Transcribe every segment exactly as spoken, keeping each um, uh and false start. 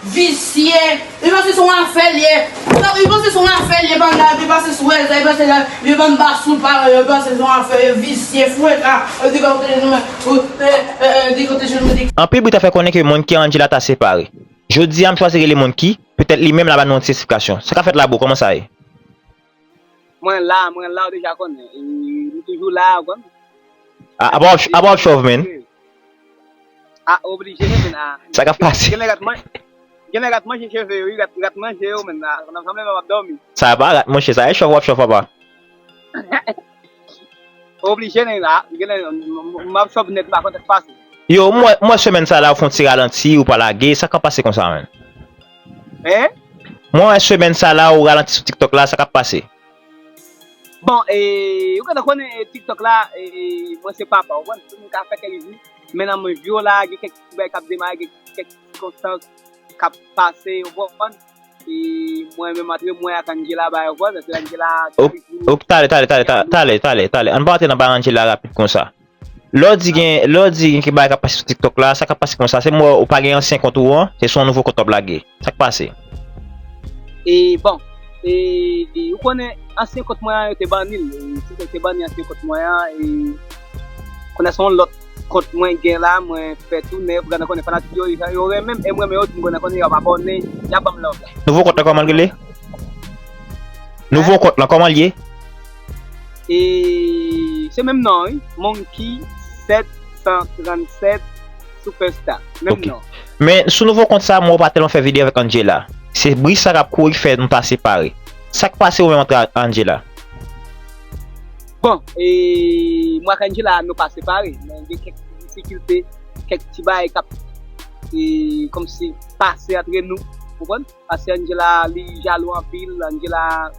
Visye. Li panse se yon afè l ye. Li panse se yon afè l ye, pandan li panse sou wè sa, li panse la, li pann ba sou l pa, li panse se yon afè, li visye, fou eta, li di kote nou, di kote nou, di. Anpil bri ta fè konnen ke Monkey ak Angela ta separe. Jodi a, m chwazi rele Monkey, petèt li menm l a ba nou yon ti esplikasyon. Sa k ap fèt la, bro, kòman sa ye? Mwen la, mwen la, ou deja konnen. E, m toujou la, ou konn. A, apa w ap, apa w ap chòv, man? A, oblije, men, a. Sa k ap pase? Gen nèg rat man-, gen nèg rat manje cheve yo, wi, rat, rat manje yo, men, a. Nan sanble m ap dòmi. Sa pa rat, monchè, sa e chòv w ap chòv, papa. Oblije, nen la, gen lè, m, m, m ap chòv nèt, m pa konn sa k pase. Yo, m wè, m wè semèn sa la, ou fè yon ti ralanti, ou pa lage, sa k ap pase konsa, man? Hein? Mwen wè semèn sa la, ou ralanti sou TikTok la, sa k ap pase? Bon, e, ou gentan konnen, e, TikTok la, e, mwen se papa, ou konn, pou mwen ka fè kèk jou, men nan mwen vyo la, gen kèk ti bagay k ap demare, gen kèk sikonstans k ap pase, ou konprann? E mwen menm antre mwen ak Angela ba yo vòl, paske Angela. Ok, ok, talè, talè, talè, talè, talè, talè, talè. Ann pa antre nan bagay Angela rapid konsa. Lè w di gen, lè w di gen ki bagay k ap pase sou TikTok la, sa k ap pase konsa, se mwen ou pa gen ansyen kont ou an, se sou yon nouvo kont w ap lage. Sa k pase? E bon, e, e ou konnen ansyen kont mwen an, yo te banni l. E, TikTok te banni ansyen kont mwen an, e kounye a se yon lòt kont mwen gen la, mwen fè tou nèf, ou gentan konnen fanatik yo, yo renmen m, e m renmen yo tou, ou gentan konnen y ap abòne, y ap ban m love la. Nouvo kont la, kòman l rele? Nouvo kont lan, kòman l ye? E se menm non, wi. Monkey sèt san trannsèt Superstar. Menm non. Men sou nouvo kont sa, mwen ou pa tèlman fè videyo avèk Angela. Se bri sa k ap kouri k fè nou ta separe. Sa k pase ou menm antre ak Angela? Bon, e mwen ak Angela, nou pa separe. Men gen kèk difikilte, kèk ti bagay k ap, e, kòmsi pase antre nou. Ou konprann? Paske Angela, li jalou anpil, Angela,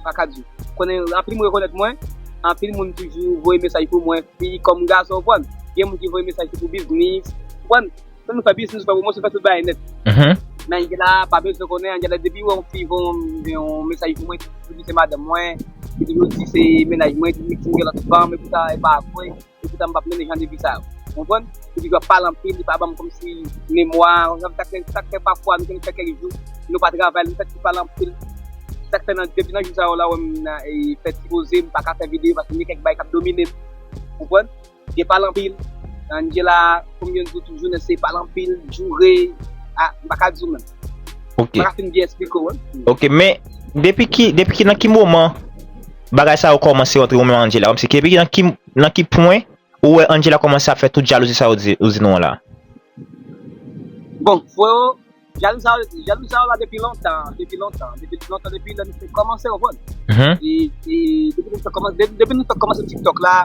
pa ka di. Konnen, anpil moun rekonèt mwen, anpil moun toujou voye mesaj pou mwen, fi kòm gason, ou konprann. Gen moun ki voye mesaj pou biznis, ou konprann. Lè nou fè biznis, nou fè pwomosyon, fè tout bagay nèt. Men Angela, pa bezwen konnen, Angela, depi wè yon fi voye yon, yon mesaj pou mwen, li di se madanm mwen, li toujou di se mennaj mwen, li di m gen lòt fanm, epoutan e pa vre. Epoutan m p ap mennen jan de vi sa yo. Ou konprann? Li toujou ap pale anpil, li pa ban m kòmsi memwa. Sa k fè, sa k fè pafwa nou te fè kèk jou, nou pa travay, nou fè ti pale anpil. Sa k fè nan, depi nan jou sa yo la, w wè m nan, e, fè ti poze, m pa ka fè videyo paske gen kèk bagay k ap domine m. Ou konprann? Gen pale anpil. Angela, kòm yo di toujou, nan se pale anpil, joure, a, m pa ka di w menm. Ok. M pa ka fin byen eksplike w, wi. Ok, men depi ki, depi ki, nan ki moman bagay sa yo kòmanse antre ou menm ak Angela? Kòmsi, depi ki, nan ki, nan ki pwen ou wè Angela kòmanse ap fè tout jalouzi sa yo di, ou di nou an la? Bon, freo, jalouzi sa yo, jalouzi sa yo la depi lontan, depi lontan, depi lontan, depi lè nou te kòmanse, ou konprann? Mhm. E, e depi nou te kòmanse, de-, depi nou te kòmanse TikTok la,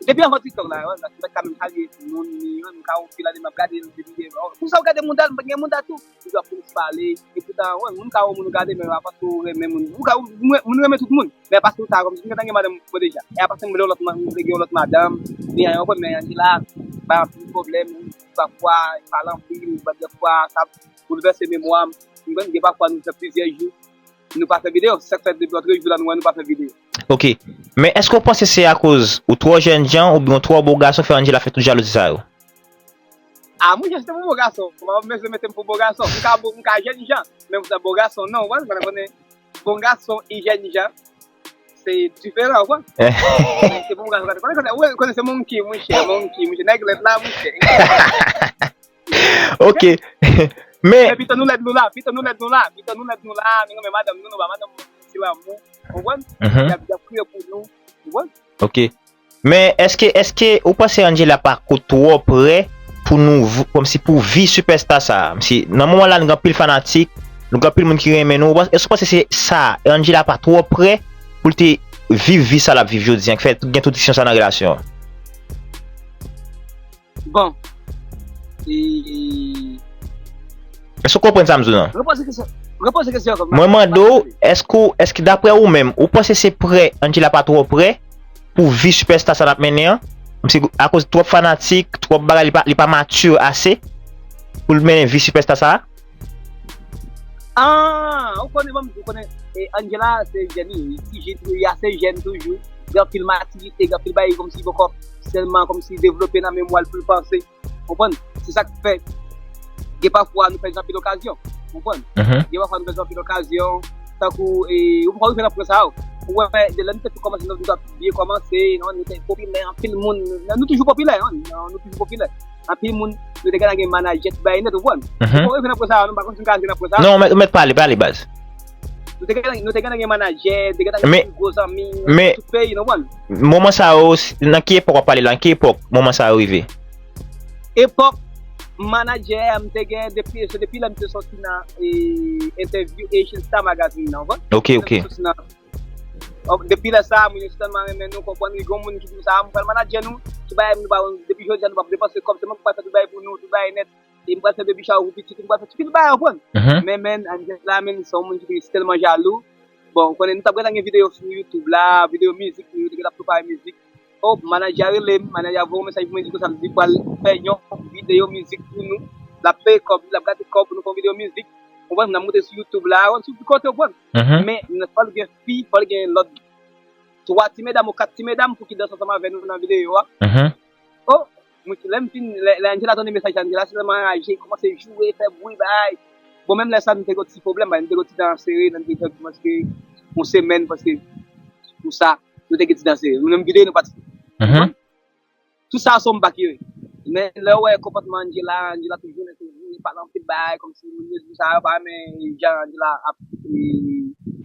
depi anvan TikTok la, wè, paske m pa t ka menm salye moun, ni, wè, m ka yon fil ane m ap gade l depi, oh, pou sa w gade mouda l, m pa t gen mouda tou. Li ap plis pale, epoutan, wè, moun ka wè moun ou gade, men pa paske ou renmen moun. Ou ka, moun, moun renmen tout moun, men paske ou ta kòmsi m gentan gen madanm mwen deja. E a paske m vle yon lòt ma-, m vle gen yon lòt madanm, ni anyen, ou konprann, men Angela bay anpil pwoblèm, pafwa, li pale anpil, dèfwa, sa boulvèse memwa m. Ou konprann, gen pafwa nou fè plizyè jou, nou pa fè videyo. Se sa k fè depi lòt jou la, nou wè nou pa fè videyo. Ok. Men èske w panse se akoz ou twò jènjan oubyen w twò bo gason fè Angela fè tout jalouzi sa yo? A, monchè, se te pou bon gason. Mwen menm se mete m pou bon gason. M ka bon, m ka jènjan, men m se bon gason, non, ou konprann, konnen bon gason e jènjan, se diferan, ou konprann. Se pou bon gason, konnen, konnen, konnen, konnen se monkey, monchè, monkey, monchè, nèg lèt la, monchè. Ok. Men pito nou lèd nou la, pito nou lèd nou la, pito nou lèd nou la, nou renmen madanm nou, nou ba madanm nou ti lanmou, ou konprann? Mhm. Y ap, y ap kriye pou nou, ou konprann? Ok. Men èske, èske ou panse Angela pa ko twò prè pou nou v-, kòmsi pou vi sipèsta sa a? Si nan moman la nou gen anpil fanatik, nou gen anpil moun ki renmen nou, ou panse, èske ou panse se sa, Angela pa twò prè pou l te viv vi sa l ap viv jodi a, ki fè gen tout diskisyon sa nan relasyon an? Bon. E, èske w konprann sa m di w nan? Repoze kesyon, repoze kesyon an. Mwen mande w, èske w, èske daprè ou menm, ou panse se prè, Angela pa twò prè pou vi sipèsta sa l ap mennen an? Kòmsi akoz twòp fanatik, twòp bagay, li pa, li pa mati ase pou l mennen vi sipèsta sa a? Ah, ou konnen, ban m di w, ou konnen, e, Angela se jèn, li, li ti jèn, li ase jèn toujou. Gen anpil matirite, gen anpil bagay kòmsi poko sèlman kòmsi devlope nan memwa l pou l panse. Konprann? Se sa k fè Gen pafwa nou pèdi anpil okazyon. Ou konprann? Gen pafwa nou pèdi anpil okazyon. Tankou, e, ou poko rive nan pwen sa yo. Ou wè, de lè nou te kòmanse, nou te byen kòmanse, non, nou te popilè, anpil moun, nou toujou popilè, non, nou toujou popilè. Anpil moun, nou te gentan gen manajè, tout bagay nèt, ou konprann? Ou poko rive nan pwen sa yo, nou pa konn si nou ka rive nan pwen sa yo. Non, ou mèt, ou mèt pale, pale, baz. Nou te gentan, nou te gentan gen manajè, te gentan gen gwo zanmi, tout peyi, nou konprann? Moman sa yo, nan ki epòk w ap pale la? Nan ki epòk moman sa yo rive? Epòk manajè a, m te gen depi, se depi lè m te soti nan, e, entèvyou Asian Star Magazine nan, ou konprann? Ok, ok. Lè m te soti nan, o, depi lè sa a, moun yo tèlman renmen nou, konprann, gen yon moun ki di m sa, "M pral manajè nou, tout bagay nou pa, depi jodi a nou p ap depanse kòb, se mwen ki pral fè tout bagay pou nou, tout bagay nèt, e m pral fè baby shower pou pitit, m pral fè tout bagay," ou konprann? Men, men, Angela, men, se yon moun ki te tèlman jalou. Bon, ou konnen, nou t ap gentan gen videyo sou YouTube la, videyo mizik, nou te gentan ap prepare mizik. O, manajè a rele m, manajè a voye yon mesaj pou mwen, di konsa, li pral fè yon videyo mizik pou nou. L ap peye kòb, l ap gate kòb pou nou fè yon videyo mizik. Ou konprann, n ap monte sou YouTube la, ou konn, sou tout kote, ou konprann. Men, fò l gen fi, fò l gen lòt twa ti medam ou kat ti medam pou ki danse ansanm avè nou nan videyo a. O, mwen, lè m fin, lè, lè Angela tande mesaj sa, Angela se tèlman anraje, li kòmanse joure, fè bri, bay. Bon, menm lè sa, nou te gen yon ti pwoblèm, bay, nou te gen yon ti dan sere, nou te gen prèske yon semèn, paske pou sa, nou te gen ti dan sere. Nou menm videyo, nou pati. Tout sa, se yon bak yo ye. Men lè w wè konpòtman Angela, Angela toujou, toujou, li pale anpil bagay, kòmsi moun yo di sa, yo pa renmen jan Angela ap, e,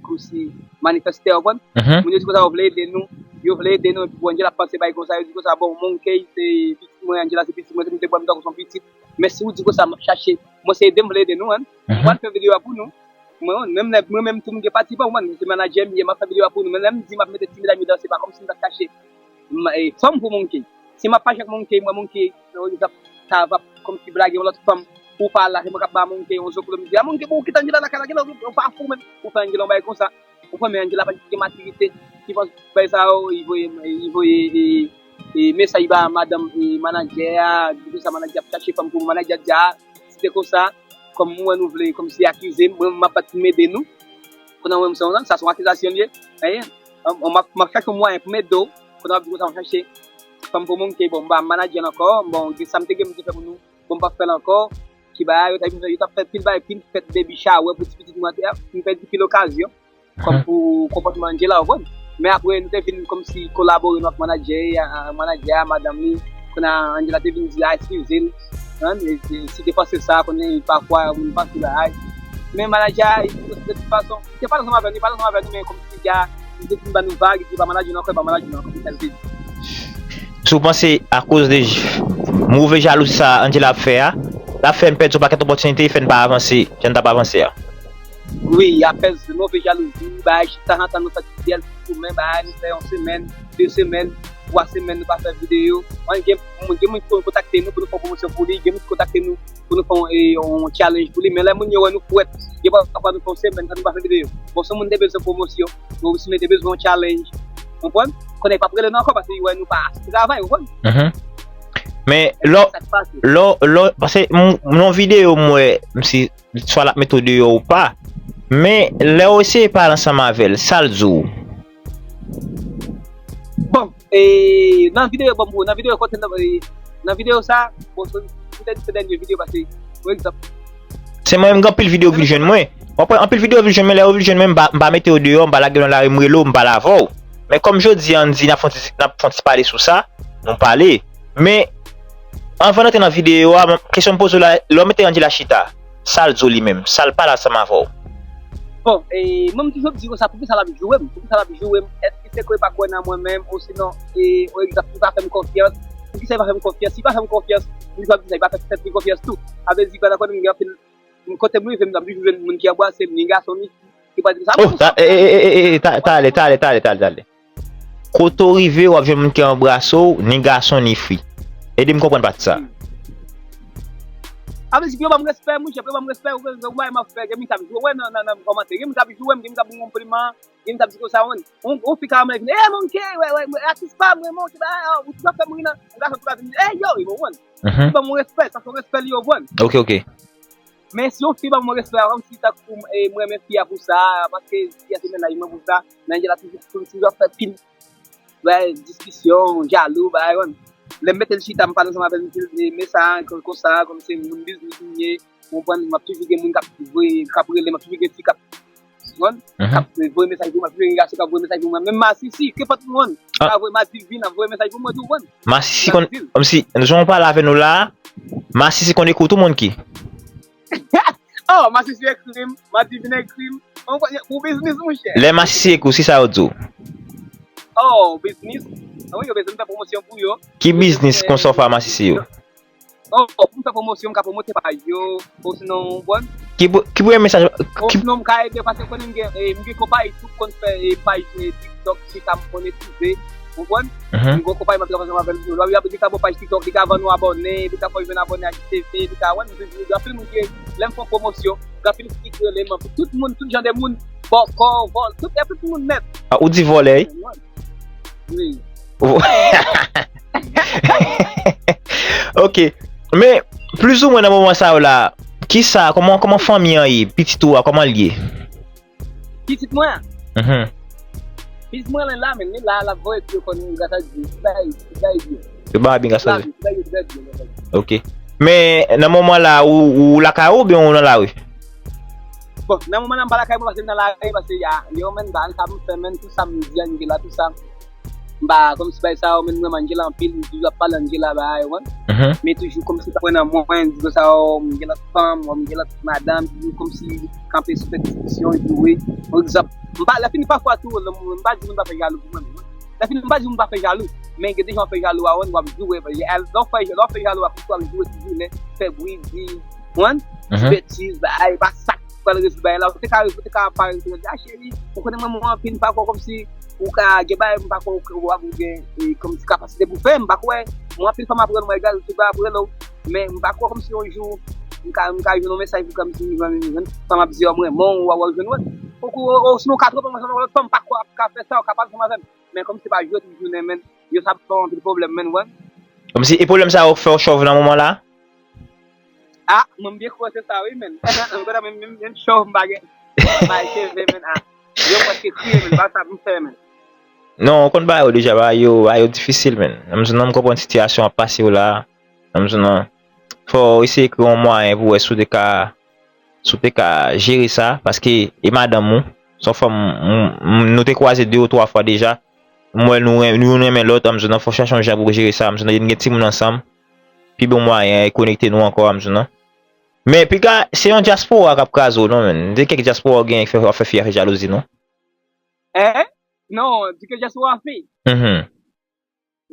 kòmsi manifeste, ou konprann? Moun yo di konsa, yo vle ede nou, yo vle ede nou, epi bon, Angela ap panse bagay konsa, yo di konsa, bon, Monkey, se pitit mwen, Angela se pitit mwen, se m te pran m tankou se yon pitit. Men si w di konsa, m ap chache, mwen se ede m vle ede nou, hein. M pral fè videyo a pou nou. Mwen, menm lè, mwen menm tou, m gen pati pa w, mwen, se manadjè m ye, m ap fè videyo a pou nou. Men lè m di m ap mete ti medam yo danse, pa kòmsi m t ap kache. M, e, fanm pou Monkey. Si m ap fache ak Monkey, m wè Monkey, yon egzanp, ta va kòmsi blage yon lòt fanm, ou pa la, se mwen k ap ba Monkey yon zoklo, m di, a Monkey, bon, ou kite Angela lakay la, gen lè ou pa fou menm, ou fè Angela yon bagay konsa. Ou konprann, men Angela pa gen matirite, ki panse bay sa yo, li voye, li voye, e, e, mesaj ba madanm, e, manadjè a, di konsa manadjè ap chache fanm pou manadjè a di, a, si te konsa, kòm mwen wè nou vle, kòmsi akize m, mwen, m ap bat pou m ede nou. Kounye a, mwen, m se yon, sa se yon akizasyon l ye. Anyen. M, m ap, m ap chache yon mwayen pou m ede w. Kounye a, m ap di konsa, m ap chache fanm pou Monkey, bon, m pa manadjè l ankò, bon, gen sa m te gen, m te fè pou nou, bon, m p ap fè l ankò. Ki bagay, yo t ap, yo t ap fè pil bagay, pil fèt baby shower pou ti pitit mwen, m pèdi pil okazyon. Kòm pou konpòtman Angela, ou konprann? Men apre, nou te vin kòmsi kolabore nou ak manadjè, a, manadjè a, madanm li. Kounye a, Angela te vin di, a, eskize l. Hein, e, e, si te panse sa, konnen pafwa, moun panse bagay. Men manadjè a, de tout fason, li te pale ansanm avè nou, li pale ansanm avè nou, men kòmsi li te, li te vin ban nou vag, li pa manadjè nou ankò, li pa manadjè nou ankò, se sa l te di. Si w panse akoz de j-, move jalouzi sa Angela ap fè a, l ap fè n pèdi yon pakèt opòtinite, fè n pa avanse, jan n t ap avanse a. Wi, apèz move jalouzi, bagay, tanzantan nou fè ti dyèl, ti koumen, bagay, nou fè yon semèn, de semèn, twa semèn, nou pa fè videyo. Mwen, gen, gen moun ki kontakte nou pou nou fè yon pwomosyon pou li, gen moun ki kontakte nou pou nou fè yon, e, yon challenge pou li, men lè moun yo wè nou frèt, gen pafwa nou fè yon semèn, san nou pa fè videyo. Bon, si yon moun te bezwen pwomosyon, ou si nou te bezwen yon challenge, konprann? Konnen li p ap rele nou ankò paske li wè nou pa travay, konprann? Men lò, lò, lò, paske m, nan yon videyo m wè, m si swa l ap mete w deyò ou pa. Men, lè w eseye pale ansanm avè l, sa l di w? Bon, e, nan videyo, bon, nan videyo kote, nan, e, nan videyo sa, bon, se, se, se dènye videyo, paske, pou egzanp, se mwen menm, gen anpil videyo vin jwenn mwen. W ap wè, anpil videyo vin jwenn mwen, lè yo vin jwenn mwen, m pa, m pa mete yo deyò, m pa lage yo nan lari, m rele w, m pale avè w. Men kòm jodi a, n di n ap fè yon ti, n ap fè yon ti pale sou sa, nou pale. Men, anvan n antre nan videyo a, kesyon m poze w la, lè w mete Angela chita, sa l di w li menm, sa l pale ansanm avè w? Bon, e, mwen, m toujou ap di konsa, poukisa l ap joure m? Poukisa l ap joure m? Èske se ke li pa kwè nan mwen menm, osinon, e, o egzanp, li pa fè m konfyans? Poukisa li pa fè m konfyans? Si li pa fè m konfyans, m toujou ap di sa, li pa fè tèt li konfyans tou. Sa vle di, pandan konnen m gen anpil, kote m rive, m ap toujou jwenn moun ki anbrase m, ni gason, ni fi, ki pral di m sa. Bon, ta, e, e, e, e, e, ta, talè, talè, talè, talè, talè. Kote w rive, w ap jwenn moun ki anbrase w, ni gason, ni fi. Ede m konprann pati sa. Sa vle di, pou yo ban m respè, monchè, pou yo ban m respè, ou wè, ou wè, m ap fè, gen moun k ap joure, wè, nan, nan, nan kòmantè, gen moun k ap joure m, gen moun k ap ban m yon konpliman, gen moun k ap di konsa, ou konprann. Yon, yon fi ka anmède vin, "Ey, Monkey, wè, wè, wè, atis pa m, wè, Monkey, ba, ou toujou ap fè m ri nan," yon gason tou ka vin, "Ey, yo," ou konprann. Li ban m yon respè, sa se yon respè li, ou konprann. Ok, ok. Men si yon fi ban mwen respè a, kòmsi tankou, e, mwen renmen fi a pou sa, paske fi a se mennaj mwen pou sa, men Angela toujou, toujou, toujou ap fè pil, bay diskisyon, jalou, bay, konn. Lè m mete l chita, m pale ansanm avè l, m di l, e, men sa, kon-, konsa, kòmsi moun biznis m ye, Ou konprann? M ap toujou gen moun k ap voye, k ap rele, m ap toujou gen fi k ap, konprann? K ap voye mesaj pou mwen, m ap toujou gen gason k ap voye mesaj pou mwen. Menm masisi, kenpòt moun, ka voye, madivin ap voye mesaj pou mwen tou, konprann? Masisi konn, kòmsi, jan w pale avè nou la, masisi konn ekri w tou, Monkey. Oh, masisi ekri m, madivin ekri m. Ou konprann? Pou biznis, monchè. Lè masisi ekri w, se sa yo di w? Oh, biznis. Ah wi, yo bezwen m fè pwomosyon pou yo. Ki biznis konsa w fè a masisi yo? Oh, pou m fè pwomosyon, m ka pwomote paj yo, osinon, ou konprann? Ki, pou- ki premye mesaj? Ki, osinon, m ka ede, paske konnen m gen, eh, m gen konpayi tou, konn fè, eh, paj, eh, TikTok, si sa m monetize, ou konprann? M gen konpayi, m ap travay ansanm avè l, lè w ap di ka bon paj TikTok, li ka vann ou abòne, li ka fè w jwenn abòne ak T V, li ka, wè, m di, di, anpil moun ki, lè m fè pwomosyon, gen anpil fi ki rele m, tout moun, tout jan de moun, bòkò, vòl, tout, tout moun nèt. Ah, ou di vòlè, wi? Wi. Ok. Men, plizoumwen nan moman sa yo la, kisa, kòman, kòman fanmi an ye? Pitit ou a, kòman l ye? Pitit mwen an? Mhm. Pitit mwen lan la, men li la, l ap voye ti yo konn gras a Dye. Li bay, li bay byen. Yo ba byen gras a Dye. Li bay byen, li bay byen. Ok. Men, nan moman la, ou, ou lakay ou oubyen ou nan lari? Bon, nan moman la, m pa lakay mwen, paske m nan lari, paske ya, yo, men, ba, sa m fè, men, tout sa m di Angela, tout sa. M pa, kòmsi bagay sa yo, men, mwen, Angela anpil, m toujou ap pale Angela, bagay, ou konprann? Men toujou kòmsi sa pran nan mwen, di konsa, oh, m gen lòt fanm, oh, m gen lòt madanm, toujou kòmsi kanpe sou fè diskisyon, joure. Pa egzanp, m pa, lè fini pafwa tou, lè m, m pa di moun pa fè jalou pou mwen, men lè fini m pa di moun pa fè jalou, men gen de jan w fè jalou a, w ap joure, lè w fè, lè w fè jalou a, w ap joure toujou, men fè bri, di, ou konprann? Ti betiz, bagay, pa sa k pral rezoud bagay la, ou te ka, ou te ka parèt, ou te ka di, ah, cheri, ou konnen mwen, mwen anpil, m pa kwè kòmsi ou ka gen bagay, m pa kwè ou, ou ap gen, e, kòmsi kapasite pou fè, m pa kwè, mwen anpil fanm ap rele mwen, egal, tout bagay ap rele w, men m pa kwè kòmsi yon jou, m ka, m ka jwenn yon mesaj pou kòmsi m jwenn, jwenn fanm ap di, oh, m renmen w, w ap jwenn, wè. Poko, o, o, sinon w ka twonpe mwen ansanm ak lòt fanm, m pa kwè w ap ka fè sa, w ka pale ansanm avè m. Men kòmsi pa jwe tout jounen, men, yo sa ban anpil pwoblèm, men, wè. Kòmsi, e pwoblèm sa yo fè w chòv nan moman la? Ah, mwen m byen kwe se sa wi, men. M kontan men, men, men chòv m pa gen. M pa cheve, men, ah. Yo prèske kriye, men, pa sa pou m fè, men. Non, ou konn bagay yo deja, bagay yo, bagay yo difisil, men. Nan mezon nan, m konprann sitiyasyon w ap pase w la. Nan mezon nan, fò w eseye kreye yon mwayen pou wè si w te ka, si w te ka jere sa, paske e madanm ou, se yon fanm, m, m, nou te kwaze de ou twa fwa deja. M wè nou ren-, nou youn renmen lòt, nan mezon nan, fò w chache yon jan pou w jere sa, nan mezon nan, nou gen timoun ansanm. Pi bon mwayen e konekte nou ankò, nan mezon nan. Men piga se yon dyaspora k ap kraze w non, menn. M te kèk dyaspora w genyen k fè, w ap fè fi a fè jalouzi non. Hein? Non, di ke dyaspora fè. Mhm.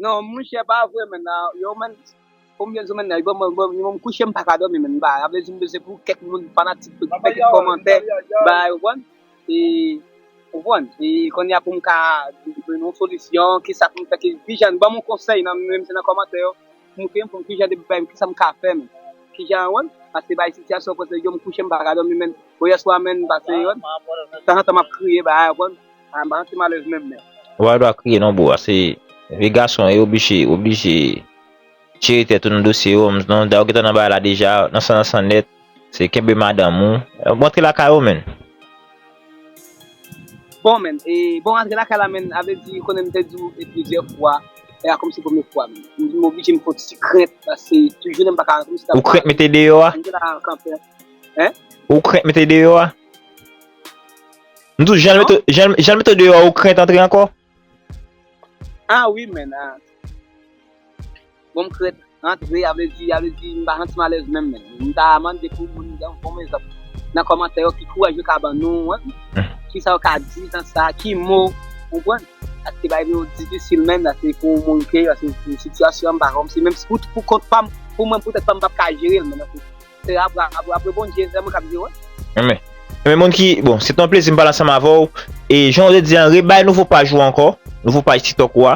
Non, monchè, pa vre, menn. Yo, menn, konbyen jou, menn, yo ban mwen, ban mwen, m kouche, m pa ka dòmi, menn. M pa, sa vle di m bezwen pou kèk moun fanatik, pou fè kèk kòmantè, ba, yo konprann? E, ou konprann? E kounye a pou m ka jwenn yon solisyon, kisa pou m fè, ki, kijan, ban m yon konsèy, nan, menm si nan kòmantè yo, pou m fè, pou m kijan de bagay, kisa m ka fè, menm. Kijan, ou konprann? Paske bay sitiyasyon, kote yo m kouche, m pa ka dòmi, menm. Bon, yèswa, menm, m pase, ou konprann? Tanzantan m ap kriye, bagay, ou konprann? A, m pa santi m alèz menm, menm. Ou pa dwa kriye non, bro, se, e gason, e oblije, oblije jere tèt ou nan dosye yo, non, dayè w gentan nan bagay la deja, nan san, nan san nèt, se kenbe madanm ou. Bon, antre lakay ou, menn. Bon, menn, e, bon, antre lakay la, menn, a vle di, konnen m te di w, e plizyè fwa, e a kòmsi premye fwa, menn. M, m oblije m fè yon ti krent, paske toujou, menn, m pa ka, kòmsi ta. Ou krent mete deyò a? Hein? Ou krent mete deyò a? M di w, jan l mete, jan, jan l mete w deyò a, ou krent antre ankò? Ah wi, menn, ah. Bon, m krent antre, a vle di, a vle di, m pa santi m alèz menm, menn. M ta mande pou moun, bon, bon egzanp, nan kòmantè yo, ki kouraj yo ka ban nou, hein? Kisa yo ka di nan sa, ki mo, ou konprann? Paske bagay yo difisil menm, paske pou moun ke, paske pou sitiyasyon, m pa kòmsi, menm si pou, pou kont pa m, pou mwen, poutèt pa m, m p ap ka jere l, menn. Se apre, apre, apre Bondye, se mwen k ap di, wi. Enben. Enben, moun ki, bon, se te yon plezi m pale ansanm avè w. E jan w te di an, rebay nouvo paj ou ankò, nouvo paj TikTok ou a.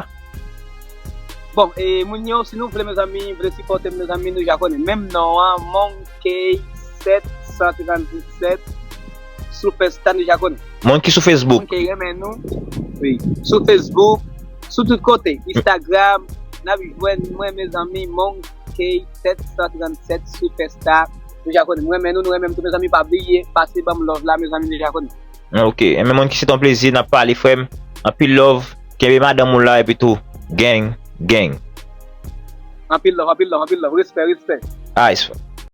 Bon, e moun yo, si nou vle, mezanmi, vle sipòte m, mezanmi, nou ja konnen. Menm non an, Monkey sèt san trannsenk Superstar, nou ja konnen. Moun ki sou Facebook. Moun ki renmen nou. Wi. Sou Facebook, sou tout kote. Instagram, n ap jwenn mwen, mezanmi, Monkey sèt san trannsenk Superstar. Nou ja konnen. Mwen renmen nou, nou renmen m tou, mezanmi, pa bliye, pase ban m love la, mezanmi, nou ja konnen. Ok. Enben, moun ki se te yon plezi, n ap pale, frè m. Anpil love. Kenbe madanm ou la, epi tou, gang, gang. Anpil love, anpil love, anpil love. Respè, respè. Ice.